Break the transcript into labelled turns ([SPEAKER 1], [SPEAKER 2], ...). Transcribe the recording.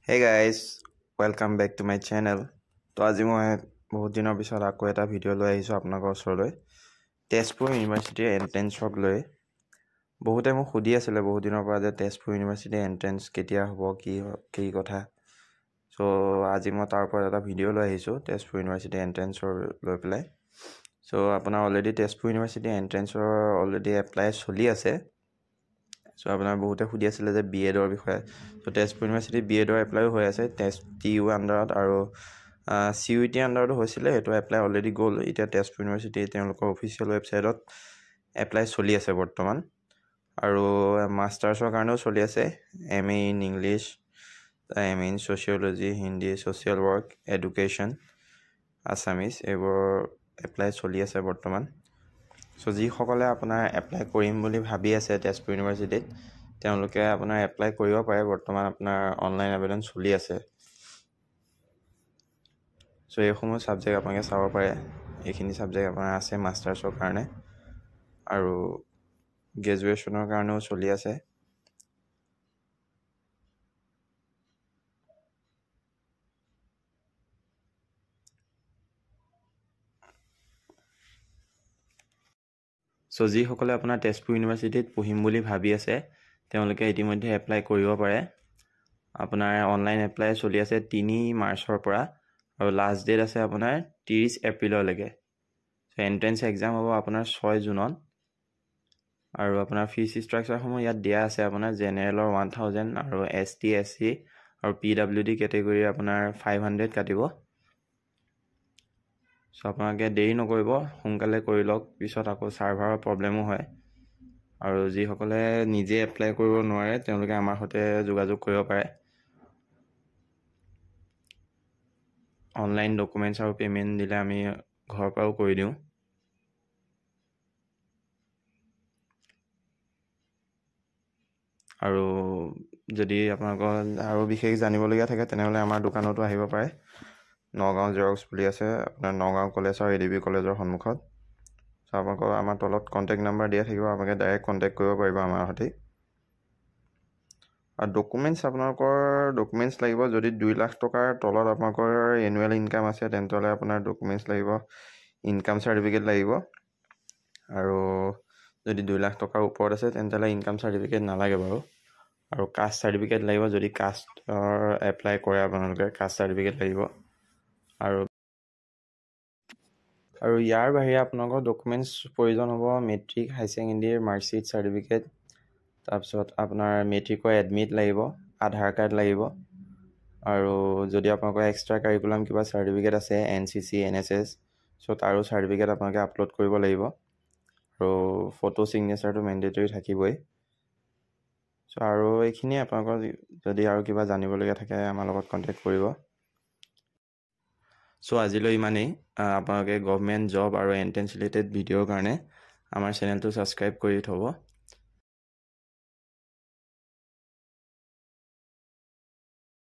[SPEAKER 1] Hey guys, welcome back to my channel. তো আজি মই বহুত দিনৰ পিছত আকৌ এটা ভিডিঅ' লৈ আহিছোঁ আপোনালোকৰ ওচৰলৈ, তেজপুৰ ইউনিভাৰ্চিটিৰ এণ্ট্ৰেঞ্চক লৈ। বহুতে মোক সুধি আছিলে বহুত দিনৰ পৰা যে তেজপুৰ ইউনিভাৰ্চিটিৰ এণ্ট্ৰেঞ্চ কেতিয়া হ'ব, কি কি কথা। চ' আজি মই তাৰ ওপৰত এটা ভিডিঅ' লৈ আহিছোঁ তেজপুৰ ইউনিভাৰ্চিটিৰ এণ্ট্ৰেঞ্চৰ লৈ পেলাই। চ' আপোনাৰ অলৰেডি তেজপুৰ ইউনিভাৰ্চিটিৰ এণ্ট্ৰেঞ্চৰ অলৰেডি এপ্লাই চলি আছে। চ' আপোনাৰ বহুতে সুধি আছিলে যে বি এডৰ বিষয়ে। চ' তেজপুৰ ইউনিভাৰ্চিটি বি এডৰ এপ্লাইও হৈ আছে তেজ টি ইউ আণ্ডাৰত আৰু চি ইউ টি আণ্ডাৰতো হৈছিলে, সেইটো এপ্লাই অলৰেডি গ'ল। এতিয়া তেজপুৰ ইউনিভাৰ্চিটি তেওঁলোকৰ অফিচিয়েল ৱেবছাইটত এপ্লাই চলি আছে বৰ্তমান, আৰু মাষ্টাৰ্ছৰ কাৰণেও চলি আছে, M A in English, M A in sociology, Hindi, social work, education, Assamese, এইবোৰৰ এপ্লাই চলি আছে বৰ্তমান। চ' যিসকলে আপোনাৰ এপ্লাই কৰিম বুলি ভাবি আছে তেজপুৰ ইউনিভাৰ্চিটিত, তেওঁলোকে আপোনাৰ এপ্লাই কৰিব পাৰে। বৰ্তমান আপোনাৰ অনলাইন আবেদন চলি আছে। চ' এইসমূহ ছাবজেক্ট আপোনালোকে চাব পাৰে। এইখিনি ছাবজেক্ট আপোনাৰ আছে মাষ্টাৰ্ছৰ কাৰণে আৰু গ্ৰেজুৱেশ্যনৰ কাৰণেও চলি আছে। চ' যিসকলে আপোনাৰ তেজপুৰ ইউনিভাৰ্চিটিত পঢ়িম বুলি ভাবি আছে, তেওঁলোকে ইতিমধ্যে এপ্লাই কৰিব পাৰে। আপোনাৰ অনলাইন এপ্লাই চলি আছে 3 মাৰ্চৰ পৰা আৰু লাষ্ট ডেট আছে আপোনাৰ 30 এপ্ৰিললৈকে। চ' এণ্ট্ৰেঞ্চ এক্সাম হ'ব আপোনাৰ 6 জুনত। আৰু আপোনাৰ ফিজ ষ্ট্ৰাকচাৰসমূহ ইয়াত দিয়া আছে। আপোনাৰ জেনেৰেলৰ 1000 আৰু এছ টি, এছ চি আৰু পি ডাব্লিউ ডি কেটেগৰীৰ আপোনাৰ 500 কাটিব। চ' আপোনালোকে দেৰি নকৰিব, সোনকালে কৰি লওক, পিছত আকৌ ছাৰ্ভাৰৰ প্ৰব্লেমো হয়। আৰু যিসকলে নিজে এপ্লাই কৰিব নোৱাৰে, তেওঁলোকে আমাৰ সৈতে যোগাযোগ কৰিব পাৰে। অনলাইন ডকুমেণ্টছ আৰু পে'মেণ্ট দিলে আমি ঘৰৰ পৰাও কৰি দিওঁ। আৰু যদি আপোনালোকৰ আৰু বিশেষ জানিবলগীয়া থাকে, তেনেহ'লে আমাৰ দোকানতো আহিব পাৰে। নগাঁও জেৰক্স বুলি আছে আপোনাৰ নগাঁও কলেজ আৰু এ ডি বি কলেজৰ সন্মুখত। চ' আপোনালোকৰ আমাৰ তলত কণ্টেক্ট নাম্বাৰ দিয়া থাকিব, আপোনালোকে ডাইৰেক্ট কণ্টেক্ট কৰিব পাৰিব আমাৰ সৈতে। আৰু ডকুমেণ্টছ, আপোনালোকৰ ডকুমেণ্টছ লাগিব যদি 2 লাখ টকাৰ তলত আপোনালোকৰ এনুৱেল ইনকাম আছে, তেনেহ'লে আপোনাৰ ডকুমেণ্টছ লাগিব, ইনকাম চাৰ্টিফিকেট লাগিব। আৰু যদি 2 লাখ টকাৰ ওপৰত আছে, তেনেহ'লে ইনকাম চাৰ্টিফিকেট নালাগে বাৰু। আৰু কাষ্ট চাৰ্টিফিকেট লাগিব, যদি কাষ্টৰ এপ্লাই কৰে আপোনালোকে কাষ্ট চাৰ্টিফিকেট লাগিব। আৰু ইয়াৰ বাহিৰে আপোনালোকৰ ডকুমেণ্টছ প্ৰয়োজন হ'ব মেট্ৰিক, হাই ছেকেণ্ডেৰীৰ মাৰ্কশ্বিট, চাৰ্টিফিকেট, তাৰপিছত আপোনাৰ মেট্ৰিকৰ এডমিট লাগিব, আধাৰ কাৰ্ড লাগিব। আৰু যদি আপোনালোকৰ এক্সট্ৰা কাৰিকুলাম কিবা চাৰ্টিফিকেট আছে, N C C, N S S, চ' তাৰো চাৰ্টিফিকেট আপোনালোকে আপলোড কৰিব লাগিব। আৰু ফটো, ছিগনেচাৰটো মেণ্ডেটৰী থাকিবই। চ' আৰু এইখিনিয়ে। আপোনালোকৰ যদি আৰু কিবা জানিবলগীয়া থাকে, আমাৰ লগত কণ্টেক্ট কৰিব। চ' আজিলৈ ইমানেই। আপোনালোকে গভমেণ্ট জব আৰু এণ্ট্ৰেঞ্চ ৰিলেটেড ভিডিঅ'ৰ কাৰণে আমাৰ চেনেলটো ছাবস্ক্ৰাইব কৰি থ'ব।